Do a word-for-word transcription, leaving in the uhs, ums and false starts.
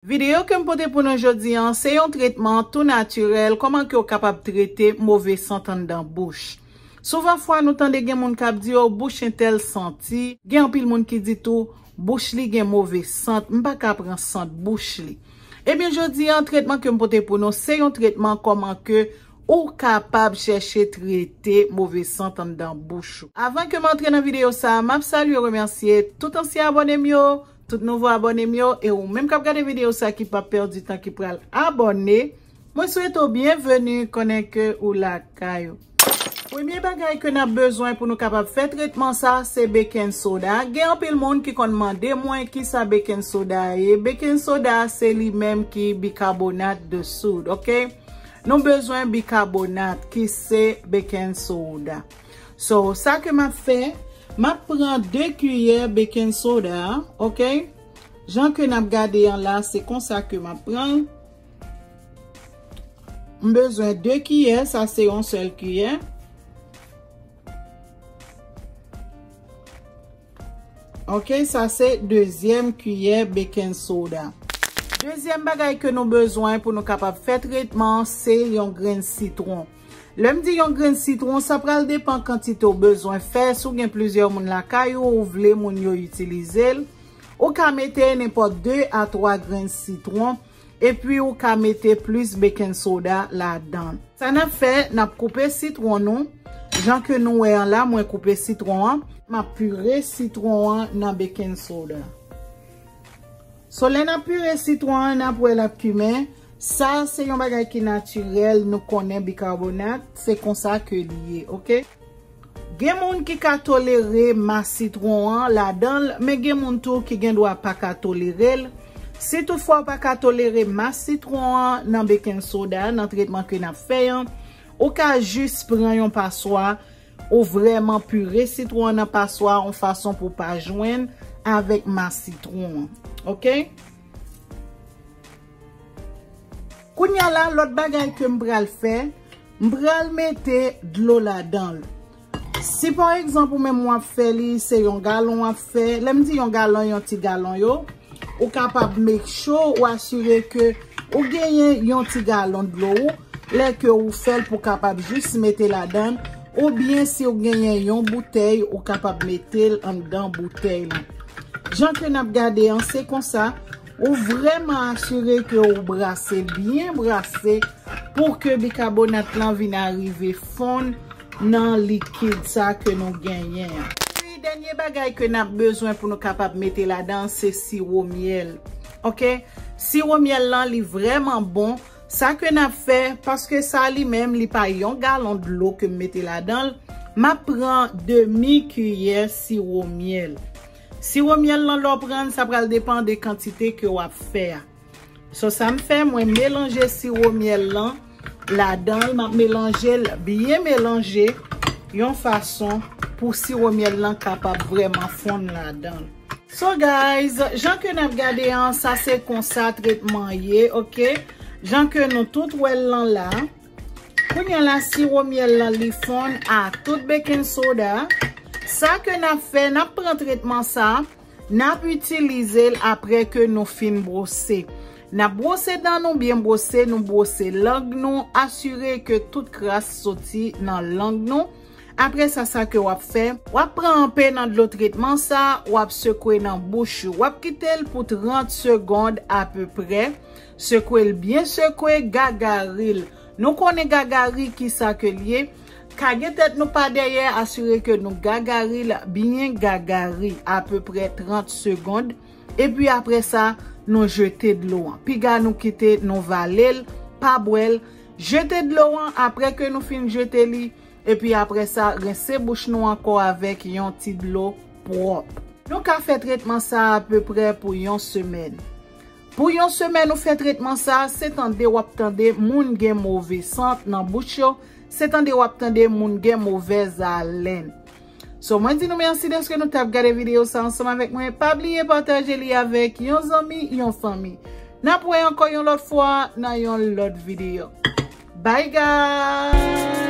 Videyo ke m pote pou nou jodi a, se yon tretman tou natirèl, kòman ke w kapab trete move sant anndan bouch. Souvan fwa nou tande gen moun k ap di yo bouch entèl santi, gen anpil moun ki di tou bouch li gen move sant, m pa ka pran sant bouch li. Ebyen jodi a, tretman ke m pote pou nou, se yon tretman kòman ke ou kapab chèche trete move sant anndan bouch ou. Avan ke m antre nan videyo sa, m ap salye, remèsye tout ansyen abòne m yo, tout nouvo abòne m yo, e ou menm k ap gade videyo sa ki p ap pèdi tan, ki pral abòne, mwen swete w byenveni, konnen ke ou lakay ou. Premye bagay ke n ap bezwen pou nou kapab fè tretman sa, se baking soda. Gen anpil moun ki konn mande mwen kisa baking soda ye. Baking soda se li menm ki bicarbonate de soude, oke? Nou bezwen bicarbonate ki se baking soda. So, sa ke m ap fè, m ap pran de kiyè baking soda, oke? Jan ke n ap gade an la, se konsa ke m ap pran l. M bezwen de kiyè, sa se yon sèl kiyè. Oke, sa se dezyèm kiyè baking soda. Dezyèm bagay ke nou bezwen pou nou kapab fè tretman, se yon grenn sitwon. Lè m di yon grenn sitwon, sa pral depann kantite w bezwen fè. Si w gen plizyè moun lakay ou, ou vle moun yo itilize l, ou ka mete nenpòt de a twa grenn sitwon, epi ou ka mete plis baking soda ladan. Sa n ap fè, n ap koupe sitwon nou. Jan ke nou wè an la, mwen koupe sitwon an. M ap pire sitwon an nan baking soda. So, lè n ap pire sitwon an, n ap wè l ap kimen. Sa, se yon bagay ki natirèl, nou konnen bikabonat, se konsa ke li ye, oke? Gen moun ki ka tolere mas sitwon an ladan l, men gen moun tou ki gen dwa pa ka tolere l. Si toutfwa w pa ka tolere mas sitwon an nan baking soda, nan tretman ke n ap fè an, ou ka jis pran yon paswa, ou vrèman pire sitwon an nan paswa, yon fason pou w pa jwenn avèk mas sitwon an. Oke? Kounye a la, lòt bagay ke m pral fè, m pral mete dlo ladan l. Si pa egzanp ou menm w ap fè li, se yon galon w ap fè, lè m di yon galon, yon ti galon yo, ou kapab make sure ou asire ke ou genyen yon ti galon dlo ou, lè ke ou fè l pou kapab jis mete ladan l, oubyen si w genyen yon boutèy, ou kapab mete l anndan boutèy lan. Jan ke n ap gade an, se konsa, ou vrèman asire ke ou brase l byen brase pou ke bikabonat lan vin arive fonn nan likid sa ke nou genyen an. Epi dènye bagay ke n ap bezwen pou nou kapab mete ladan, se siwo myèl. Oke? Siwo myèl lan, li vrèman bon. Sa ke n ap fè, paske sa li menm, li pa yon galon dlo ke m mete ladan l, m ap pran demi kiyè siwo myèl. Siwo myèl lan, lè w pran l, sa pral depann de kantite ke w ap fè a. So, sa m fè, mwen melanje siwo myèl lan ladan l, m ap melanje l byen melanje yon fason pou siwo myèl lan kapab vrèman fonn ladan l. So, guys, jan ke n ap gade an, sa se konsa tretman ye, oke? Jan ke nou tout wè l lan la. Kounye a la, siwo myèl lan, li fonn a tout baking soda. Sa ke n ap fè, n ap pran tretman sa, n ap itilize l apre ke nou fin bwose. N ap bwose dan nou, byen bwose, nou bwose lang nou, asire ke tout kras soti nan lang nou. Apre sa, sa ke w ap fè, w ap pran anpe nan dlo tretman sa, w ap sekwe nan bouch ou. W ap kite l pou trant segonn apeprè. Sekwe l byen sekwe, gagari l. Nou konnen gagari kisa ke l ye. Kage tèt nou pa dèyè, asire ke nou gagari l byen gagari, apeprè trant segonn. Epi apre sa, nou jete dlo an. Piga nou kite nou vale l, pa bwè l. Jete dlo an, apre ke nou fin jete li, epi apre sa, rense bouch nou ankò avèk yon ti dlo pwòp. Nou ka fè tretman sa apeprè pou yon semèn. Pou yon semèn ou fè tretman sa, se tande w ap tande moun gen move sant nan bouch yo, se tande w ap tande moun gen movèz alèn. So, mwen di nou mèsi dèske nou t ap gade videyo sa ansanm avèk mwen. Pa bliye pataje li avèk yon zanmi, yon fanmi. N ap wè ankò yon lòt fwa nan yon lòt videyo. Bye, guys!